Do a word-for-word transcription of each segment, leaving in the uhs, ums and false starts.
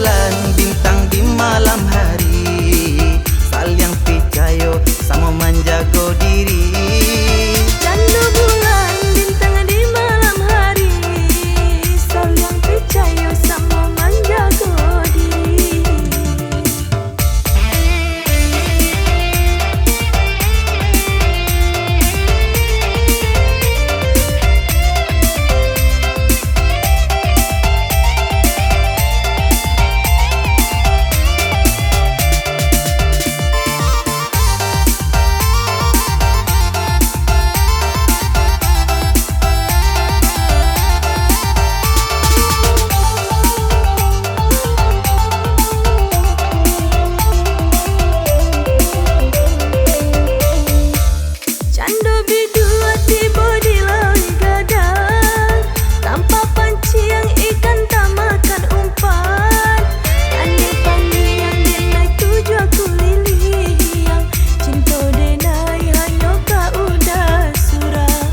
Bulan bintang di malam hari, saliang picayo samo manjago diri. Cando bulan bintang di malam hari, saliang picayo samo manjago diri. Cando biduo tibo di lauik gadang, tanpa panciang ikan tamakan umpan. Taniang-paniang denai tujuah kuliliang, cinto denai hanyo ka uda surang.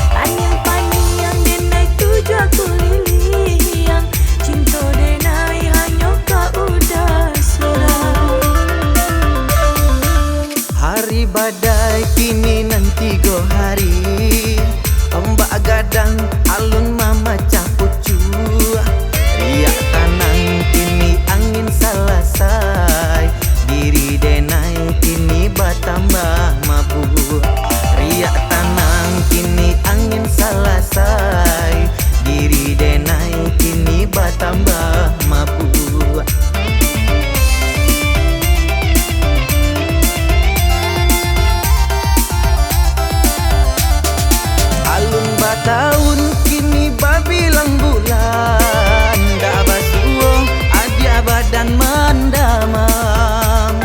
Taniang-paniang denai tujuah kuliliang, cinto denai hanyo ka uda surang. Hari badai kini nan tigo hari, ombak gadang alun mamacah pucuak. Riak tanang kini angin salasai, diri denai kini batambah mabuak. Riak tanang kini angin salasai, diri denai kini batambah mabuak. Alun batahun kini babilang bulan, dak basuo adiak badan mandamam.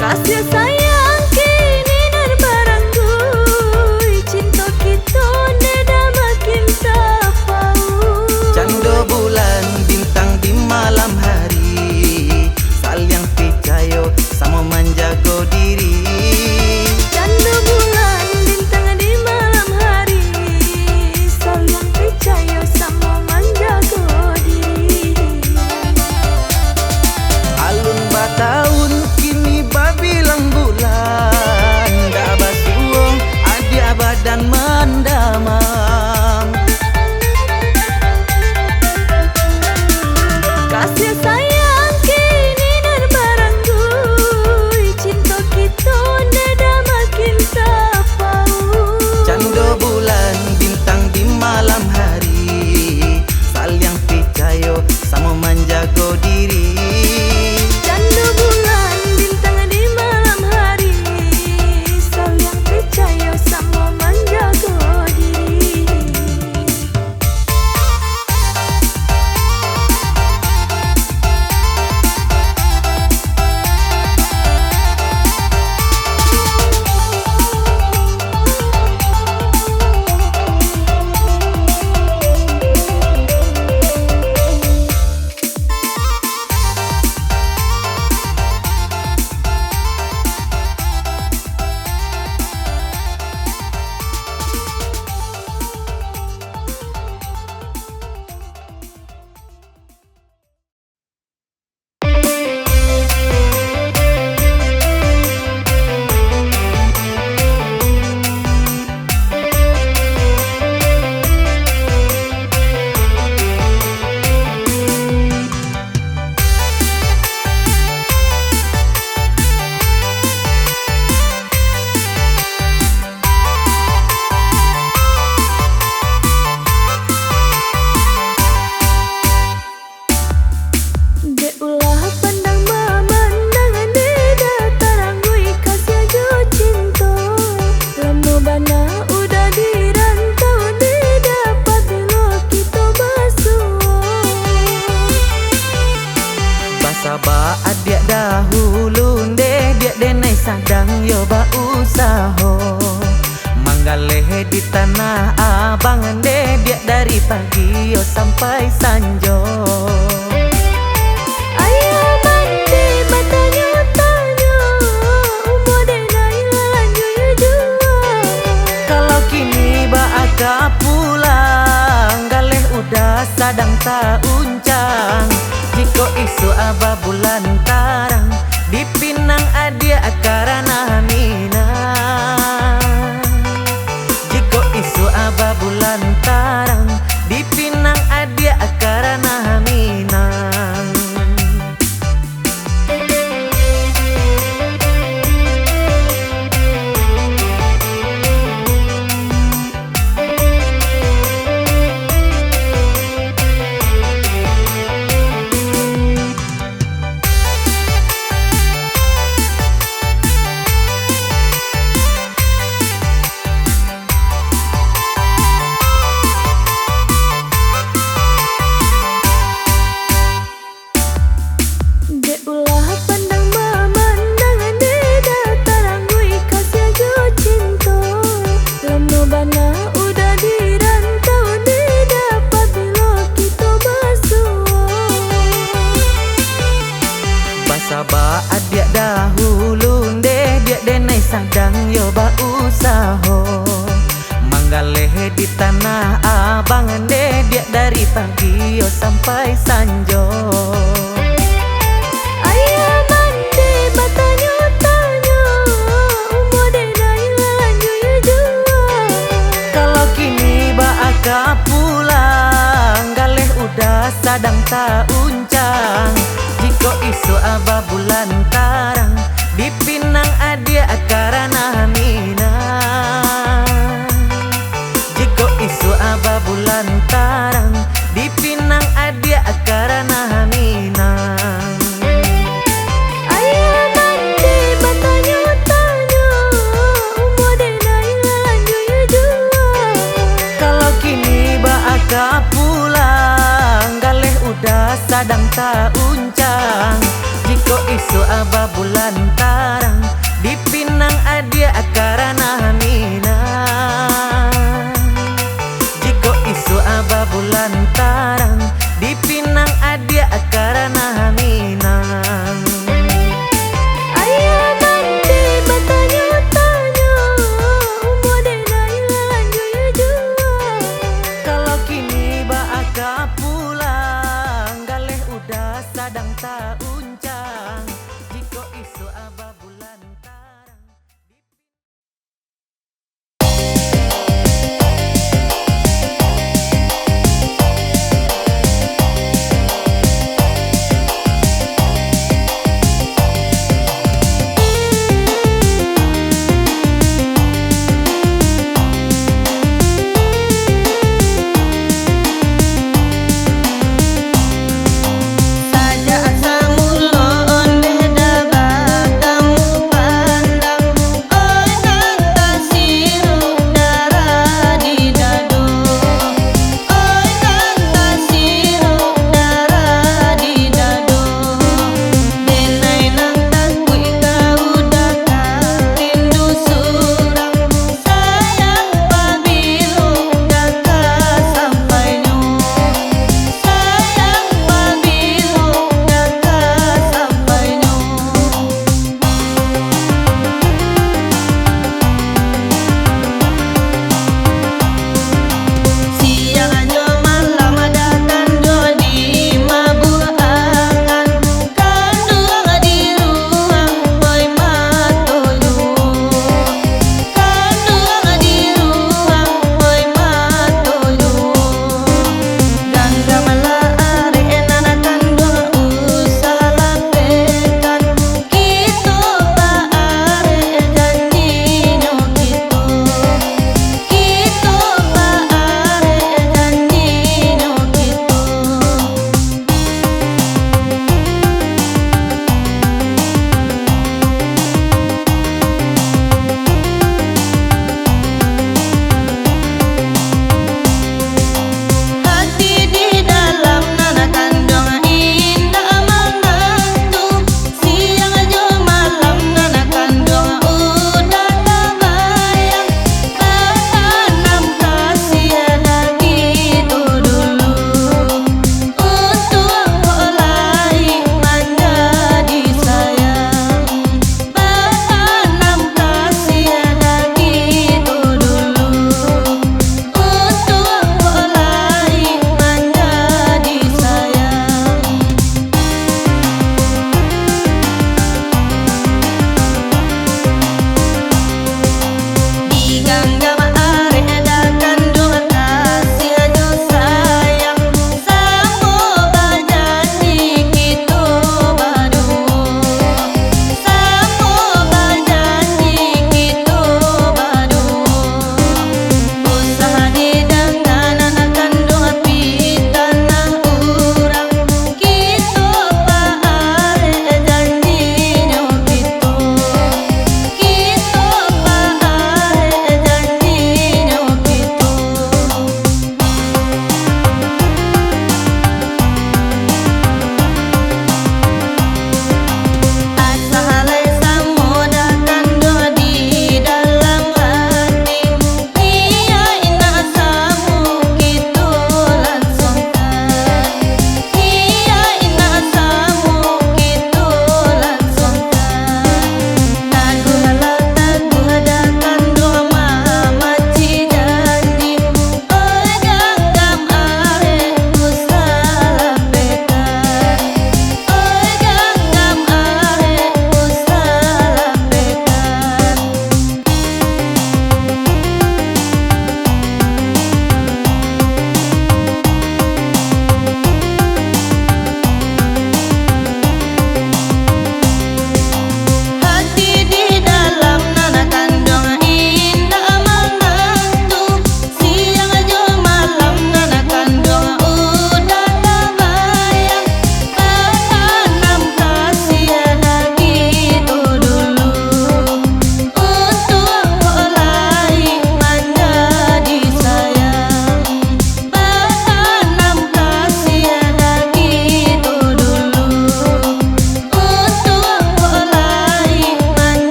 Kasiah sayang kini nan barangguih, cinto kito ndak makin tapauik. Cando bulan bintang di malam hari, saliang picayo samo manjago diri. Cando bulan bintang di malam hari, saliang picayo samo manjago diri. Alun batahun kini babilang bulan, dak basuo adiak badan mandamam. Kasiah sayang kini nan barangguih, cinto kito ndak makin tapauik. Cando bulan bintang di malam hari, saliang picayo samo manjago diri. Cando bulan bintang di malam hari, saliang picayo samo manjago diri. Dek ulah pandang mamandang, dek dak tarangguih kasiah jo cinto. Lamo bana udah di rantau, dek dak patuik lo kito basuo. Basaba adiak dahulu, ndeh, biak denai sadang yo bausaho. Manggaleh di tanah abang, ndeh, biak dari pagi yo sampai sanjo. Ayah mandi batanyo-tanyo, umua denai lah lanjua juo. Kalau kini baa ka pulang, galeh udah sadang tauncang. Jikok isuak aba bulan tarang, dipinang adiak karano minang. Jikok isuak aba bulan tarang, dipinang adiak karano minang. Dek ulah pandang mamandang, dek dah talanguik kasiah jo cinto. Lamo bana udah di rantau, dek dah pabilo kito basuo. Basaba adiak dahulu, ndeh, biak denai sadang yo bausaho. Manggaleh di tanah abang, ndeh, biak dari pagi yo sampai sanjo. Ayah mandeh batanyo-tanyo, umua denai lanjua juo. Kalau kini baa ka pulang, galeh udah sadang tauncang. Jikok isuak aba bulan tarang, dipinang adiak karano minang. Jikok isuak aba bulan tarang, dipinang adiak karano minang. Ayah mandeh batanyo-tanyo, umua denai lanjua juo. Kalau kini baa ka pulang, galeh udah sadang tauncang. Jikok isuak aba bulan tarang, dipinang adiak karano minang. Jikok isuak aba bulan tarang, dipinang adiak karano minang. Ayah mandeh batanyo-tanyo, umua denai lanjua juo. Kalau kini baa ka pulang, galeh udah sadang tauncang. Jikok isuak aba bulan tarang.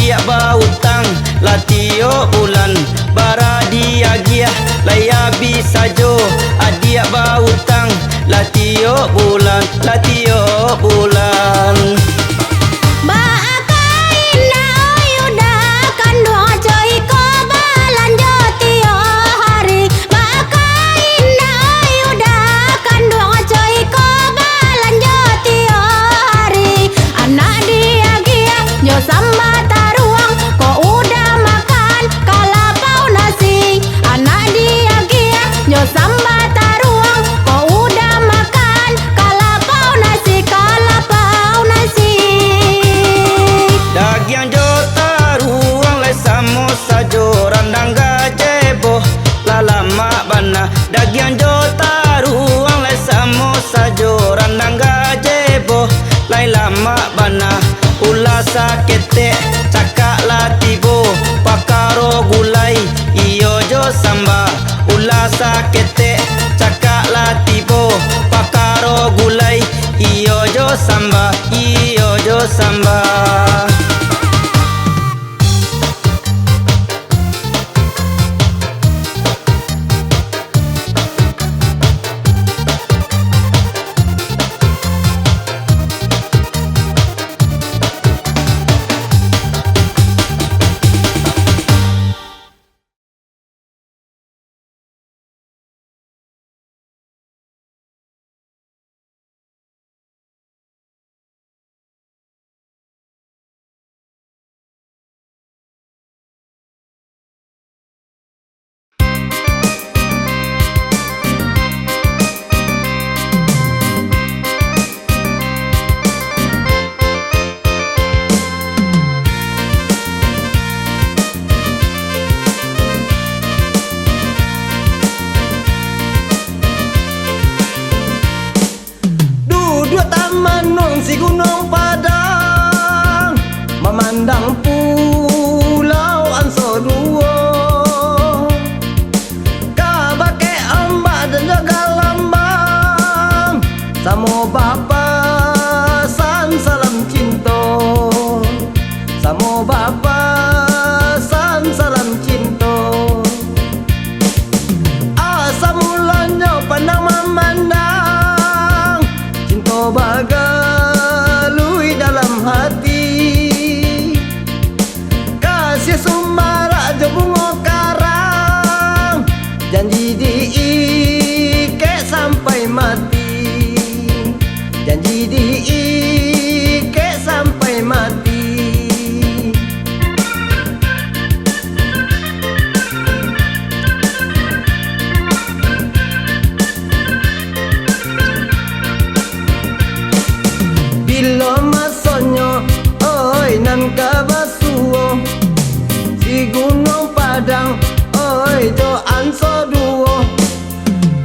Adiak bautang lah tiok bulan, bara diagiah lai abih sajo. Adiak bautang lah tiok bulan, lah tiok bulan. Baa kain nak oi udah kanduang, co iko balanjo tiok hari. Baa kain nak oi udah kanduang, co iko balanjo tiok hari. Anak diagiah jo samba taruang, kok udah makan kalapau nasi. Anak diagiah jo samba taruang, kok udah makan kalapau nasi, kalapau nasi. Dagiang jo taruang lai samo sajo, randang gajebo lah lamak bana. Dagiang jo taruang lai samo sajo, randang gajebo lai lamak bana. Ulah saketek cakak lah tibo, pakaro gulai iyo jo samba. Ulah saketek cakak lah tibo, pakaro gulai iyo jo samba, iyo jo samba. Duduak tamanuang si Gunuang Padang, mamandang Pulau Anso Duo. Ka bakeh ombak dan jo galambang, samo bapasan salam cinto, samo bapasan salam cinto. Asa mulonyo pandang mamandang, cinto bagalui dalam hati. Kasiah sumarak jo bungo karang, janji diikek sampai mati, janji diikek sampai mati. Bilo masonyo, oi, nan ka basuo, si Gunuang Padang, oi, jo Anso Duo.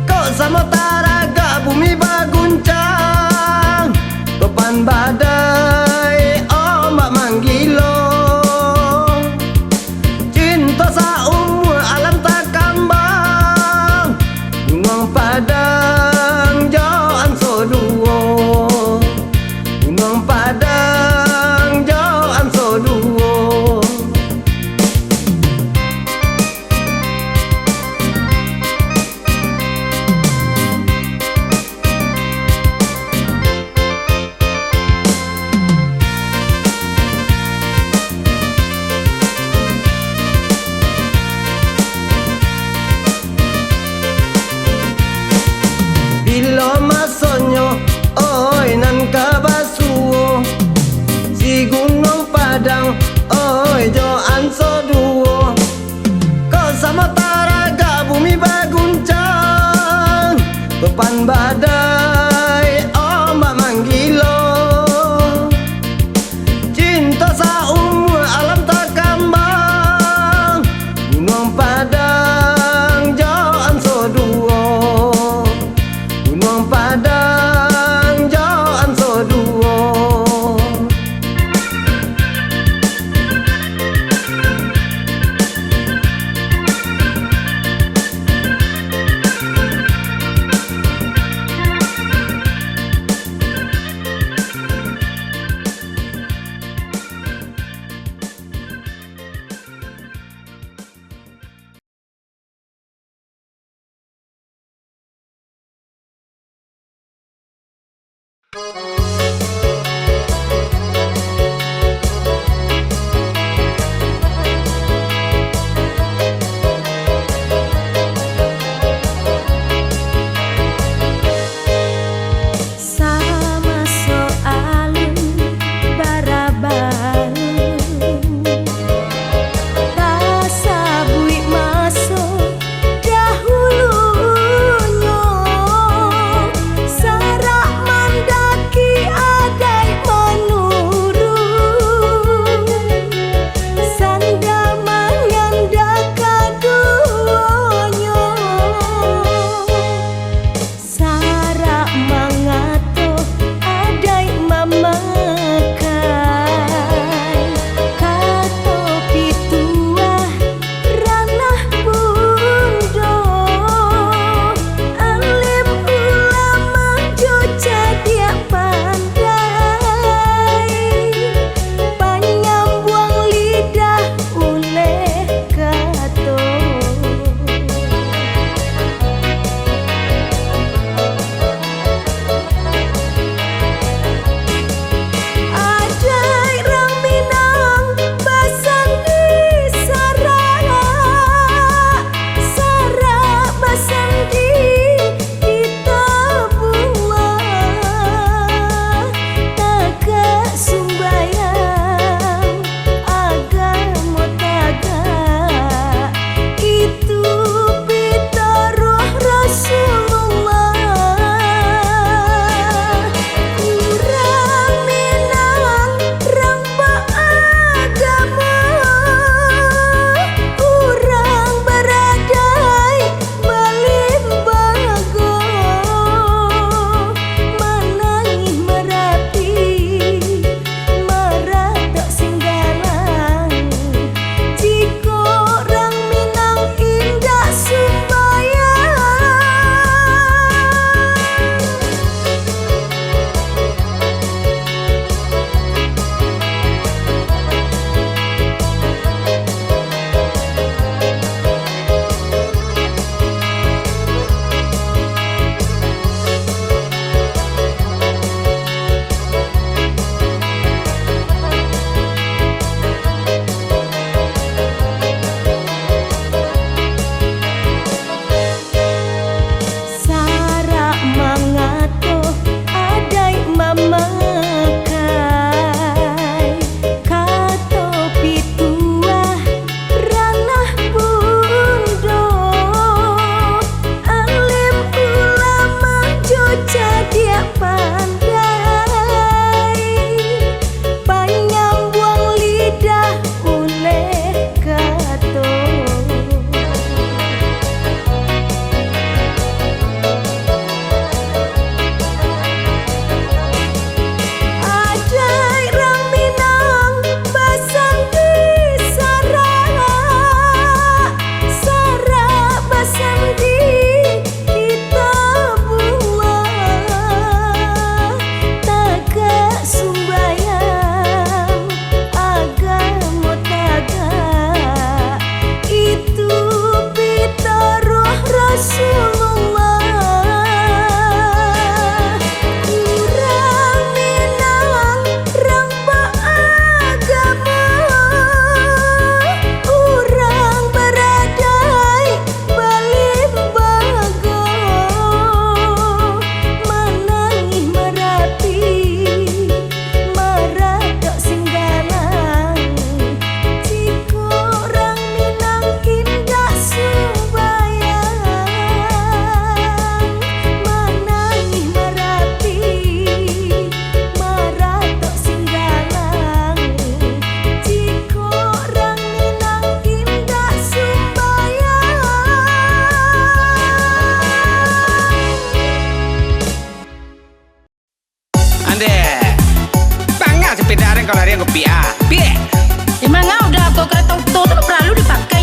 Kok samo taragak bumi baguncang, topan badai ombak manggilo. Cinto saumua alam takambang, Gunuang Padang jo Anso Duo, Gunuang Padang jo Anso Duo. Bilo masonyo, oi, nan ka basuo, si Gunuang Padang, oi, jo Anso Duo. Kok samo taragak bumi baguncang, topan badai ombak manggilo. Cinto saumua alam takambang, Gunuang Padang jo Anso Duo, Gunuang Padang jo Anso Duo.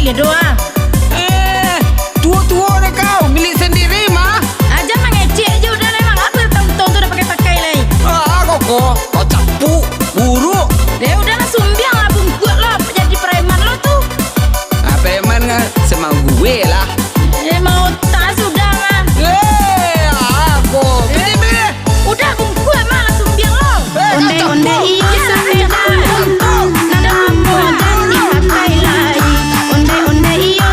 Doa. Eh, tuo-tuo deh kau, milik sendiri mah. Aja mangecek je, udah lah, emang apa tahun-tahun tu dah pakai-pakai lai? Ah, koko, kau capuk, buruk. Eh, udah lah, sumbiang lah bungkuak lo, apa jadi preman lo tu? Ah, preman kan semau gue lah. Emang otak sudah mah. Eh, aku. Pilih, pilih. Udah bungkuak mah, lah sumbiang lo. Eh, kau capuk. Ondeh-ondeh iyo sapeda, nan lamo jan dipakai lai. Ondeh-ondeh iyo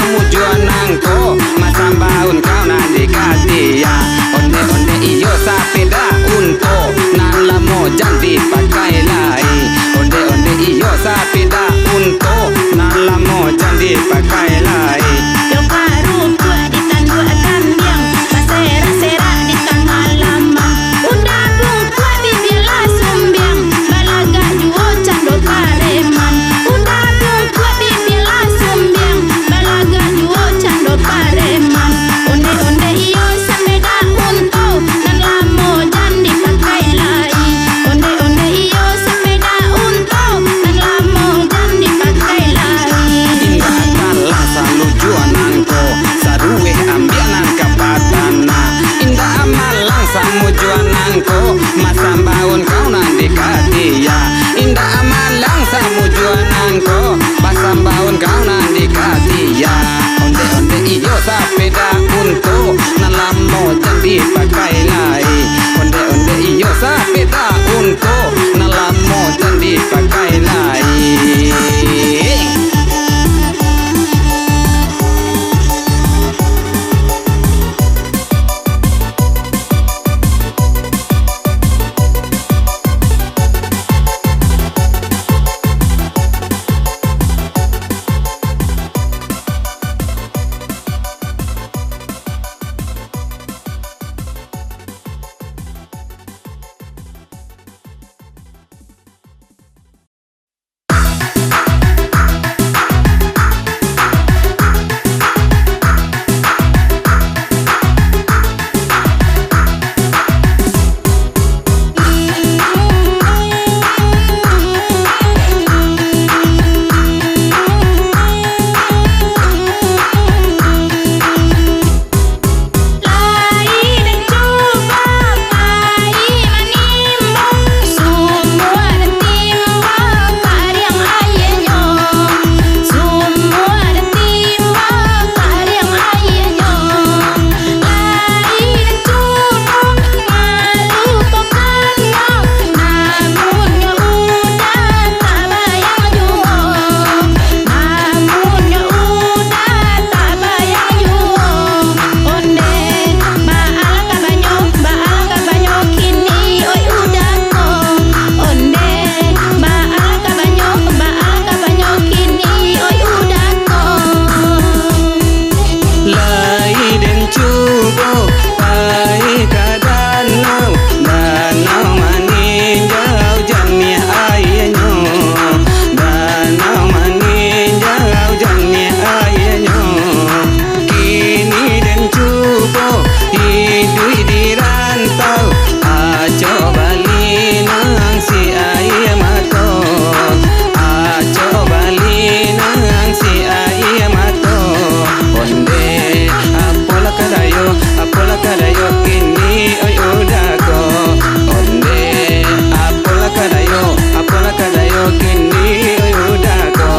Mujuan nangko, masambaun kau nan dikatia. Onde-onde iyo sapeda unto, nan lamo jan dipakai lai. Onde-onde iyo sapeda unto, nan lamo jan dipakai lai. Yo parupuak ditanduak kambiang, baserak-serak di tangah lamang. Udah bungkuak bibia lah sumbiang, balagak juo cando pareman. Udah bungkuak bibia lah sumbiang, balagak juo cando pareman. Onde-onde iyo sapeda unto, nan lamo jan dipakai lai. Onde-onde iyo sapeda unto, nan lamo jan dipakai lai. Indak kalah salujuan nangko, saruweh ambiak nan ka patanah. Indak malang samujuan nangko, masambaun kau nan dikatia. Indak malang samujuan nangko, masambaun kau nan dikatia. Onde-onde iyo sapeda unto, nan lamo jan dipakai lai. Onde-onde iyo sapeda unto, nan lamo jan dipakai lai. Namunnyo udah tabayang juo, onde baalangkah banyo, baalangkah banyo kini, oi udah ko. Onde baalangkah banyo, baalangkah banyo kini, oi udah ko. Lai den cubo pai ka danau, danau maninjau janiah aianyo. Danau maninjau janiah aianyo. Kini den cubo iduik di rantau, acok bali nan si aia mato, acok bali nan si aia mato. Onde, apolah karajo, apolah karajo kini, oi udah ko. Onde, apolah karajo, apolah karajo kini, oi udah ko.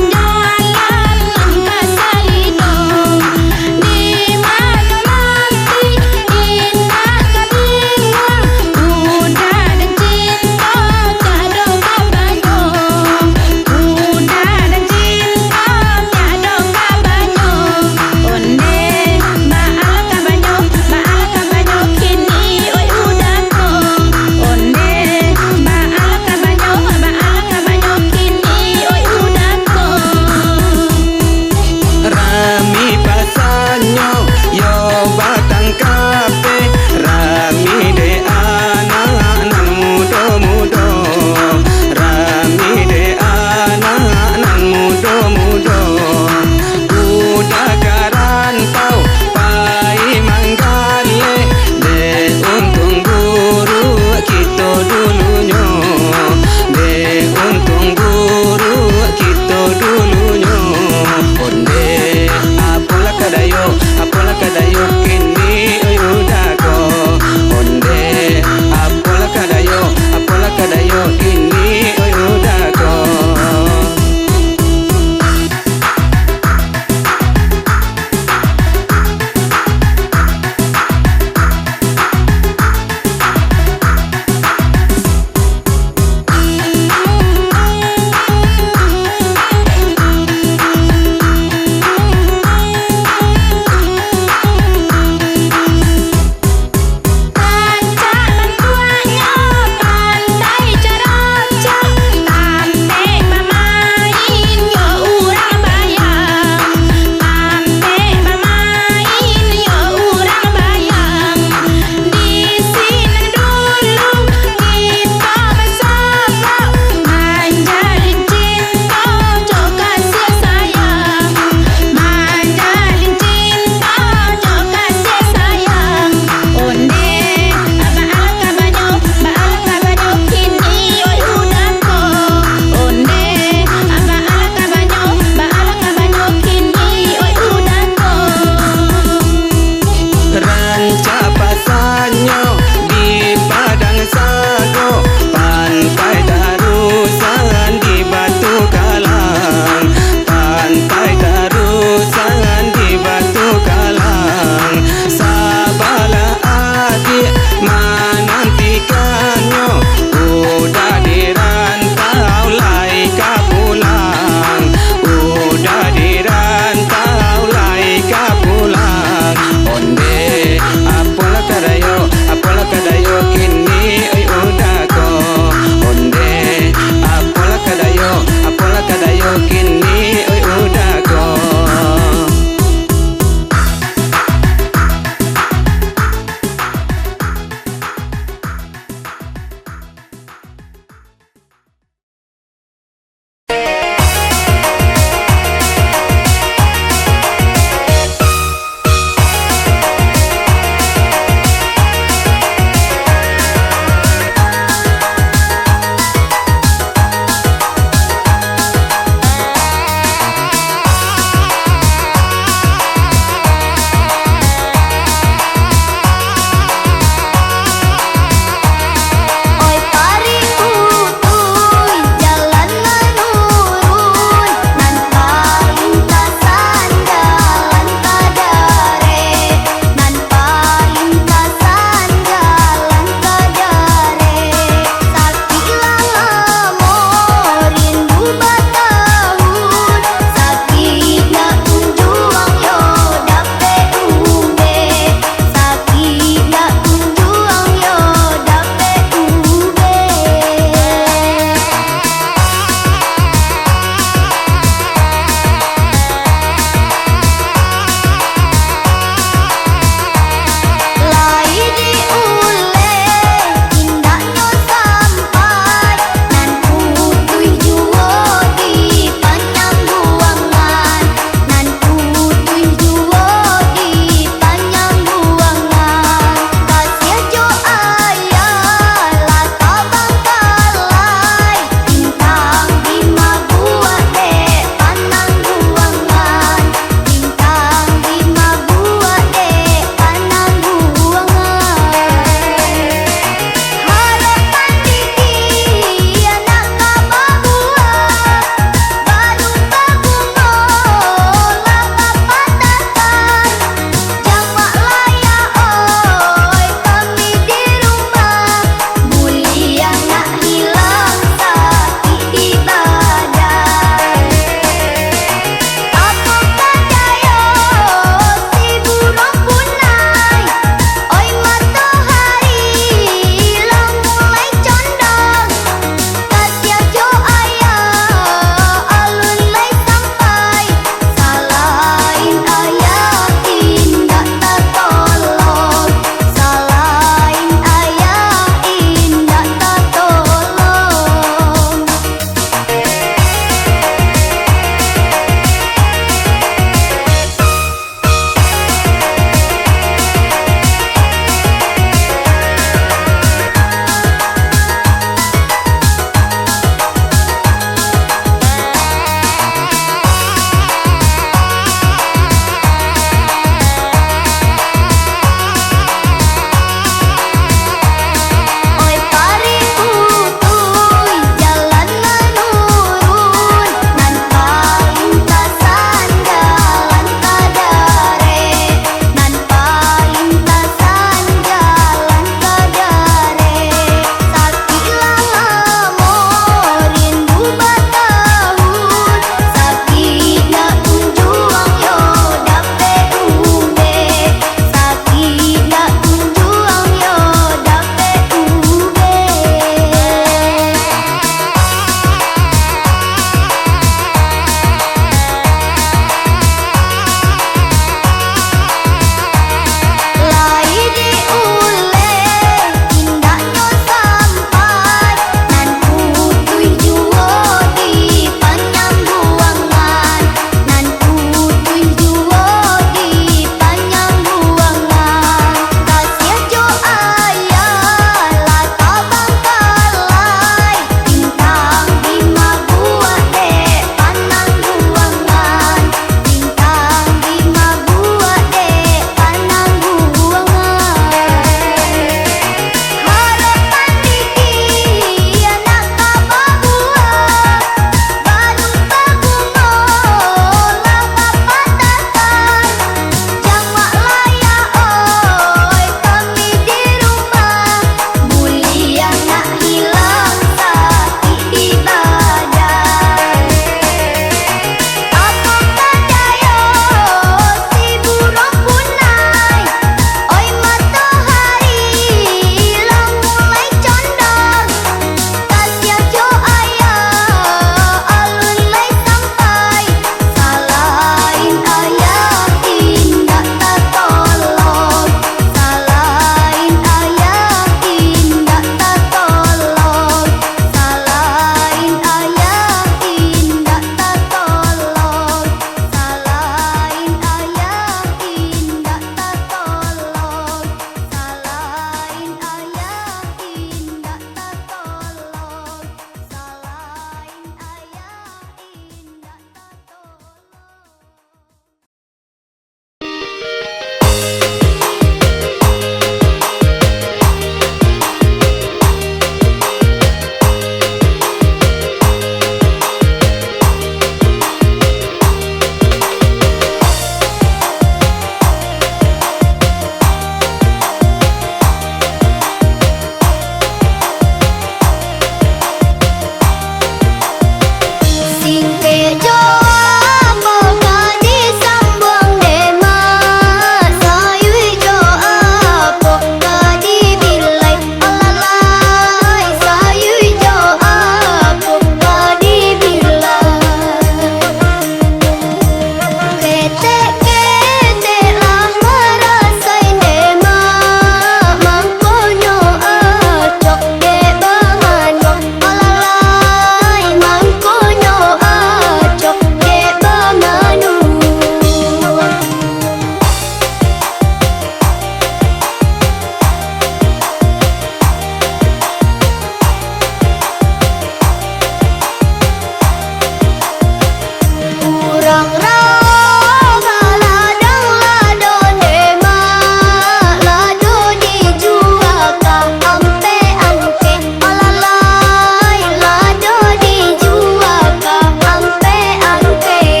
Dang rau baladang lado demak, lado dijual ka ampek-ampek. Alalai, lado dijual ka ampek-ampek.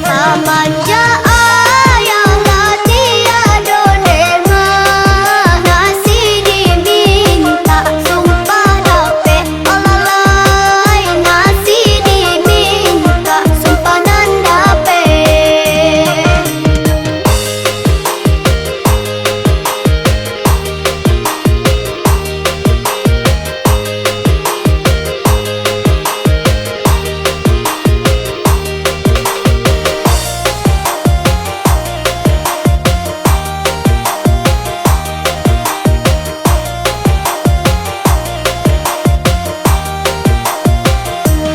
Samanjak ayah lah tiado demak, nasi dimintak sumpah dapek. Alalai, nasi dimintak sumpah nan dapek.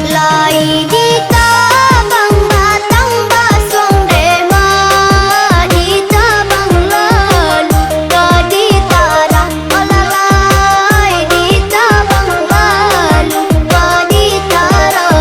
Lai ditabang batang basuang demak, ditabang lalu ka ditarah. Alalai, ditabang lalu ka ditarah.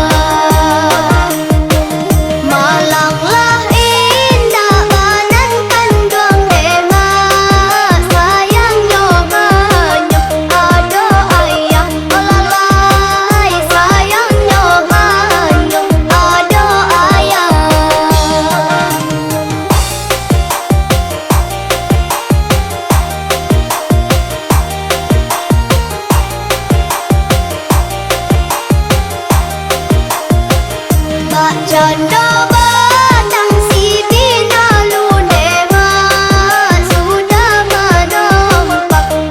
Malang lah indak banan kanduang demak, sayangnyo hanyo ado ayah. Alalai, sayangnyo hanyo ado ayah. Bak cando